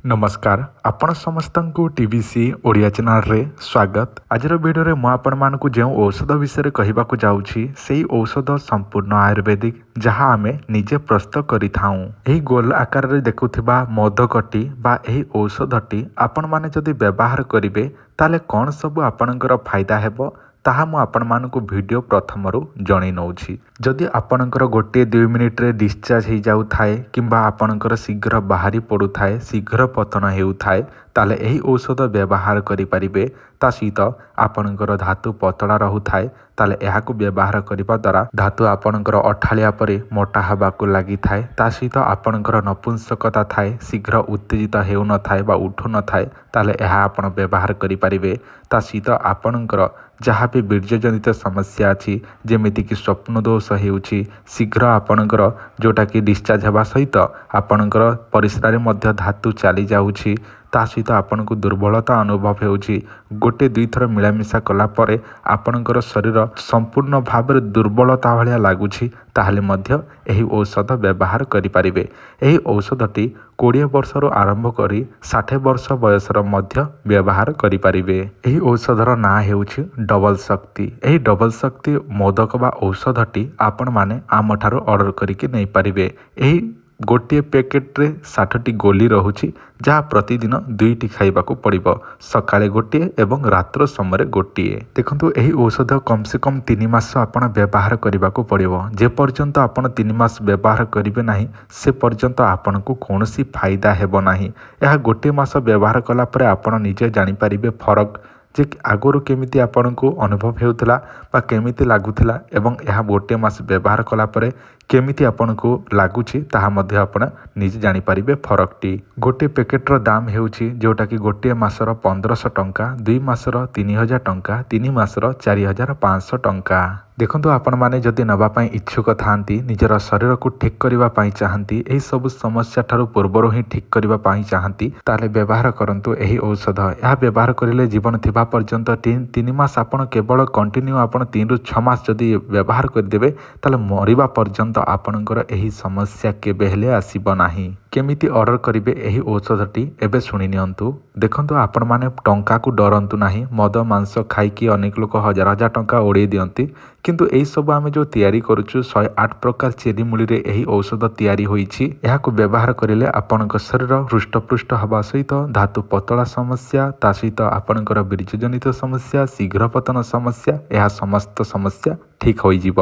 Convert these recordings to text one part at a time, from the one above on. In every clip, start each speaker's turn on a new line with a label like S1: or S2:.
S1: ନମସ୍କାର, ଆପଣ ସମସ୍ତଙ୍କୁ ଟିଭିସି ଓଡ଼ିଆ ଚ୍ୟାନେଲରେ ସ୍ୱାଗତ। ଆଜିର ଭିଡ଼ିଓରେ ମୁଁ ଆପଣମାନଙ୍କୁ ଯେଉଁ ଔଷଧ ବିଷୟରେ କହିବାକୁ ଯାଉଛି, ସେଇ ଔଷଧ ସମ୍ପୂର୍ଣ୍ଣ ଆୟୁର୍ବେଦିକ, ଯାହା ଆମେ ନିଜେ ପ୍ରସ୍ତୁତ କରିଥାଉଁ। ଏହି ଗୋଲ ଆକାରରେ ଦେଖୁଥିବା ମୋଦକଟି ବା ଏହି ଔଷଧଟି ଆପଣମାନେ ଯଦି ବ୍ୟବହାର କରିବେ, ତାହେଲେ କ'ଣ ସବୁ ଆପଣଙ୍କର ଫାଇଦା ହେବ, ତାହା ମୁଁ ଆପଣମାନଙ୍କୁ ଭିଡ଼ିଓ ପ୍ରଥମରୁ ଜଣେଇ ନେଉଛି। ଯଦି ଆପଣଙ୍କର 1-2 ମିନିଟରେ ଡିସଚାର୍ଜ ହେଇଯାଉଥାଏ କିମ୍ବା ଆପଣଙ୍କର ଶୀଘ୍ର ବାହାରି ପଡ଼ୁଥାଏ, ଶୀଘ୍ର ପତନ ହେଉଥାଏ, ତାହେଲେ ଏହି ଔଷଧ ବ୍ୟବହାର କରିପାରିବେ। ତା ସହିତ ଆପଣଙ୍କର ଧାତୁ ପତଳା ରହୁଥାଏ, ତାହେଲେ ଏହାକୁ ବ୍ୟବହାର କରିବା ଦ୍ୱାରା ଧାତୁ ଆପଣଙ୍କର ଅଠାଳିଆ ପରି ମୋଟା ହେବାକୁ ଲାଗିଥାଏ। ତା ସହିତ ଆପଣଙ୍କର ନପୁଂସକତା ଥାଏ, ଶୀଘ୍ର ଉତ୍ତେଜିତ ହେଉନଥାଏ ବା ଉଠୁନଥାଏ, ତାହେଲେ ଏହା ଆପଣ ବ୍ୟବହାର କରିପାରିବେ। ତା ସହିତ ଆପଣଙ୍କର ଯାହା ବି ବୀର୍ଯ୍ୟଜନିତ ସମସ୍ୟା ଅଛି, ଯେମିତିକି ସ୍ୱପ୍ନ ଦୋଷ ହେଉଛି, ଶୀଘ୍ର ଆପଣଙ୍କର ଯେଉଁଟାକି ଡିସଚାର୍ଜ ହେବା ସହିତ ଆପଣଙ୍କର ପରିସ୍ରାରେ ମଧ୍ୟ ଧାତୁ ଚାଲିଯାଉଛି, ତା ସହିତ ଆପଣଙ୍କୁ ଦୁର୍ବଳତା ଅନୁଭବ ହେଉଛି, ଗୋଟେ ଦୁଇଥର ମିଳାମିଶା କଲା ପରେ ଆପଣଙ୍କର ଶରୀର ସମ୍ପୂର୍ଣ୍ଣ ଭାବରେ ଦୁର୍ବଳତା ଭଳିଆ ଲାଗୁଛି, ତାହେଲେ ମଧ୍ୟ ଏହି ଔଷଧ ବ୍ୟବହାର କରିପାରିବେ। ଏହି ଔଷଧଟି 20 ବର୍ଷରୁ ଆରମ୍ଭ କରି 60 ବର୍ଷ ବୟସର ମଧ୍ୟ ବ୍ୟବହାର କରିପାରିବେ। ଏହି ଔଷଧର ନାଁ ହେଉଛି ଡବଲ ଶକ୍ତି। ଏହି ଡବଲ ଶକ୍ତି ମୋଦକ ବା ଔଷଧଟି ଆପଣମାନେ ଆମଠାରୁ ଅର୍ଡ଼ର କରିକି ନେଇପାରିବେ। ଏହି ଗୋଟିଏ ପ୍ୟାକେଟରେ 60ଟି ଗୋଲି ରହୁଛି, ଯାହା ପ୍ରତିଦିନ ଦୁଇଟି ଖାଇବାକୁ ପଡ଼ିବ, ସକାଳେ ଗୋଟିଏ ଏବଂ ରାତ୍ର ସମୟରେ ଗୋଟିଏ। ଦେଖନ୍ତୁ, ଏହି ଔଷଧ କମ୍ ସେ କମ୍ 3 ମାସ ଆପଣ ବ୍ୟବହାର କରିବାକୁ ପଡ଼ିବ। ଯେପର୍ଯ୍ୟନ୍ତ ଆପଣ 3 ମାସ ବ୍ୟବହାର କରିବେ ନାହିଁ, ସେ ପର୍ଯ୍ୟନ୍ତ ଆପଣଙ୍କୁ କୌଣସି ଫାଇଦା ହେବ ନାହିଁ। ଏହା ଗୋଟିଏ ମାସ ବ୍ୟବହାର କଲା ପରେ ଆପଣ ନିଜେ ଜାଣିପାରିବେ ଫରକ ଯେ ଆଗରୁ କେମିତି ଆପଣଙ୍କୁ ଅନୁଭବ ହେଉଥିଲା ବା କେମିତି ଲାଗୁଥିଲା ଏବଂ ଏହା ଗୋଟିଏ ମାସ ବ୍ୟବହାର କଲା ପରେ କେମିତି ଆପଣଙ୍କୁ ଲାଗୁଛି, ତାହା ମଧ୍ୟ ଆପଣ ନିଜେ ଜାଣିପାରିବେ ଫରକଟି। ଗୋଟିଏ ପ୍ୟାକେଟର ଦାମ ହେଉଛି ଯେଉଁଟାକି ଗୋଟିଏ ମାସର 1500 ଟଙ୍କା, 2 ମାସର 3000 ଟଙ୍କା, 3 ମାସର 4500 ଟଙ୍କା। ଦେଖନ୍ତୁ, ଆପଣମାନେ ଯଦି ନେବା ପାଇଁ ଇଚ୍ଛୁକ ଥାନ୍ତି, ନିଜର ଶରୀରକୁ ଠିକ୍ କରିବା ପାଇଁ ଚାହାନ୍ତି, ଏହିସବୁ ସମସ୍ୟା ଠାରୁ ପୂର୍ବରୁ ହିଁ ଠିକ୍ କରିବା ପାଇଁ ଚାହାନ୍ତି, ତାହେଲେ ବ୍ୟବହାର କରନ୍ତୁ ଏହି ଔଷଧ। ଏହା ବ୍ୟବହାର କରିଲେ ଜୀବନ ଥିବା ପର୍ଯ୍ୟନ୍ତ 3 ମାସ ଆପଣ କେବଳ କଣ୍ଟିନ୍ୟୁ ଆପଣ 3ରୁ 6 ମାସ ଯଦି ବ୍ୟବହାର କରିଦେବେ, ତାହେଲେ ମରିବା ପର୍ଯ୍ୟନ୍ତ ଆପଣଙ୍କର ଏହି ସମସ୍ୟା କେବେ ହେଲେ ଆସିବ ନାହିଁ। କେମିତି ଅର୍ଡ଼ର କରିବେ ଏହି ଔଷଧଟି, ଏବେ ଶୁଣି ନିଅନ୍ତୁ। ଦେଖନ୍ତୁ, ଆପଣମାନେ ଟଙ୍କାକୁ ଡରନ୍ତୁ ନାହିଁ। ମଦ ମାଂସ ଖାଇକି ଅନେକ ଲୋକ ହଜାର ହଜାର ଟଙ୍କା ଉଡ଼େଇ ଦିଅନ୍ତି। କିନ୍ତୁ ଏହିସବୁ ଆମେ ଯେଉଁ ତିଆରି କରୁଛୁ, 108 ପ୍ରକାର ଚେରିମୂଳିରେ ଏହି ଔଷଧ ତିଆରି ହୋଇଛି। ଏହାକୁ ବ୍ୟବହାର କରିଲେ ଆପଣଙ୍କ ଶରୀର ହୃଷ୍ଟପୃଷ୍ଟ ହେବା ସହିତ ଧାତୁ ପତଳା ସମସ୍ୟା, ତା ସହିତ ଆପଣଙ୍କର ବୀର୍ଯ୍ୟଜନିତ ସମସ୍ୟା, ଶୀଘ୍ର ପତନ ସମସ୍ୟା, ଏହା ସମସ୍ତ ସମସ୍ୟା ଠିକ୍ ହୋଇଯିବ।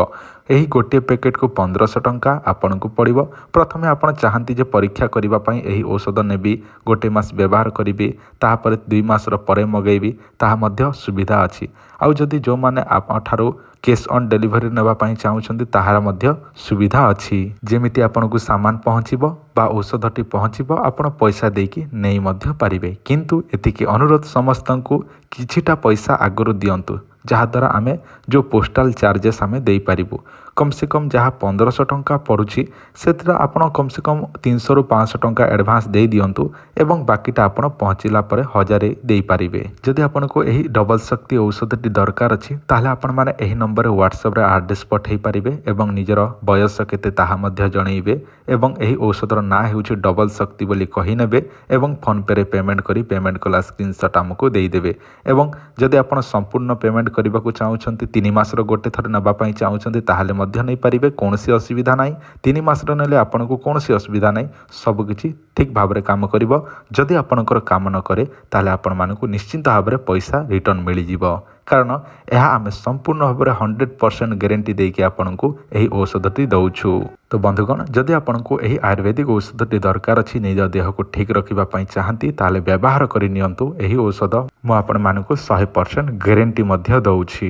S1: ଏହି ଗୋଟିଏ ପ୍ୟାକେଟକୁ 1500 ଟଙ୍କା ଆପଣଙ୍କୁ ପଡ଼ିବ। ପ୍ରଥମେ ଆପଣ ଚାହାନ୍ତି ଯେ ପରୀକ୍ଷା କରିବା ପାଇଁ ଏହି ଔଷଧ ନେବି, ଗୋଟେ ମାସ ବ୍ୟବହାର କରିବି, ତାପରେ 2 ମାସର ପରେ ମଗାଇବି, ତାହା ମଧ୍ୟ ସୁବିଧା ଅଛି। ଆଉ ଯଦି ଯେଉଁମାନେ ଆପଣଠାରୁ କ୍ୟାସ୍ ଅନ୍ ଡେଲିଭରି ନେବା ପାଇଁ ଚାହୁଁଛନ୍ତି, ତାହାର ମଧ୍ୟ ସୁବିଧା ଅଛି। ଯେମିତି ଆପଣଙ୍କୁ ସାମାନ ପହଞ୍ଚିବ ବା ଔଷଧଟି ପହଞ୍ଚିବ, ଆପଣ ପଇସା ଦେଇକି ନେଇ ମଧ୍ୟ ପାରିବେ। କିନ୍ତୁ ଏତିକି ଅନୁରୋଧ ସମସ୍ତଙ୍କୁ, କିଛିଟା ପଇସା ଆଗରୁ ଦିଅନ୍ତୁ, ଯାହାଦ୍ୱାରା ଆମେ ଯେଉଁ ପୋଷ୍ଟାଲ ଚାର୍ଜେସ୍ ଆମେ ଦେଇପାରିବୁ। କମ୍ ସେ କମ୍ ଯାହା 1500 ଟଙ୍କା ପଡ଼ୁଛି, ସେଥିରେ ଆପଣ କମ୍ ସେ କମ୍ 300ରୁ 500 ଟଙ୍କା ଆଡ଼ଭାନ୍ସ ଦେଇ ଦିଅନ୍ତୁ ଏବଂ ବାକିଟା ଆପଣ ପହଞ୍ଚିଲା ପରେ 1000 ଦେଇପାରିବେ। ଯଦି ଆପଣଙ୍କୁ ଏହି ଡବଲ ଶକ୍ତି ଔଷଧଟି ଦରକାର ଅଛି, ତାହେଲେ ଆପଣମାନେ ଏହି ନମ୍ବରରେ ହ୍ୱାଟ୍ସଆପ୍ରେ ଆଡ୍ରେସ୍ ପଠାଇ ପାରିବେ ଏବଂ ନିଜର ବୟସ କେତେ ତାହା ମଧ୍ୟ ଜଣାଇବେ ଏବଂ ଏହି ଔଷଧର ନାଁ ହେଉଛି ଡବଲ ଶକ୍ତି ବୋଲି କହିନେବେ ଏବଂ ଫୋନ୍ପେରେ ପେମେଣ୍ଟ କରି ପେମେଣ୍ଟ କଲା ସ୍କ୍ରିନସଟ୍ ଆମକୁ ଦେଇଦେବେ। ଏବଂ ଯଦି ଆପଣ ସମ୍ପୂର୍ଣ୍ଣ ପେମେଣ୍ଟ କରିବାକୁ ଚାହୁଁଛନ୍ତି, 3 ମାସର ଗୋଟେ ଥର ନେବା ପାଇଁ ଚାହୁଁଛନ୍ତି, ତାହେଲେ ମଧ୍ୟ ନେଇପାରିବେ, କୌଣସି ଅସୁବିଧା ନାହିଁ। 3 ମାସର ନେଲେ ଆପଣଙ୍କୁ କୌଣସି ଅସୁବିଧା ନାହିଁ, ସବୁକିଛି ଠିକ୍ ଭାବରେ କାମ କରିବ। ଯଦି ଆପଣଙ୍କର କାମ ନ କରେ, ତାହେଲେ ଆପଣମାନଙ୍କୁ ନିଶ୍ଚିନ୍ତ ଭାବରେ ପଇସା ରିଟର୍ଣ୍ଣ ମିଳିଯିବ, କାରଣ ଏହା ଆମେ ସମ୍ପୂର୍ଣ୍ଣ ଭାବରେ 100% ଗ୍ୟାରେଣ୍ଟି ଦେଇକି ଆପଣଙ୍କୁ ଏହି ଔଷଧଟି ଦେଉଛୁ। ତ ବନ୍ଧୁଗଣ, ଯଦି ଆପଣଙ୍କୁ ଏହି ଆୟୁର୍ବେଦିକ ଔଷଧଟି ଦରକାର ଅଛି, ନିଜ ଦେହକୁ ଠିକ୍ ରଖିବା ପାଇଁ ଚାହାନ୍ତି, ତାହେଲେ ବ୍ୟବହାର କରି ନିଅନ୍ତୁ ଏହି ଔଷଧ। ମୁଁ ଆପଣମାନଙ୍କୁ 100% ଗ୍ୟାରେଣ୍ଟି ମଧ୍ୟ ଦେଉଛି।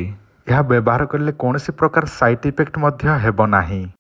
S1: ଏହା ବ୍ୟବହାର କରିଲେ କୌଣସି ପ୍ରକାର ସାଇଡ଼୍ ଇଫେକ୍ଟ ମଧ୍ୟ ହେବ ନାହିଁ।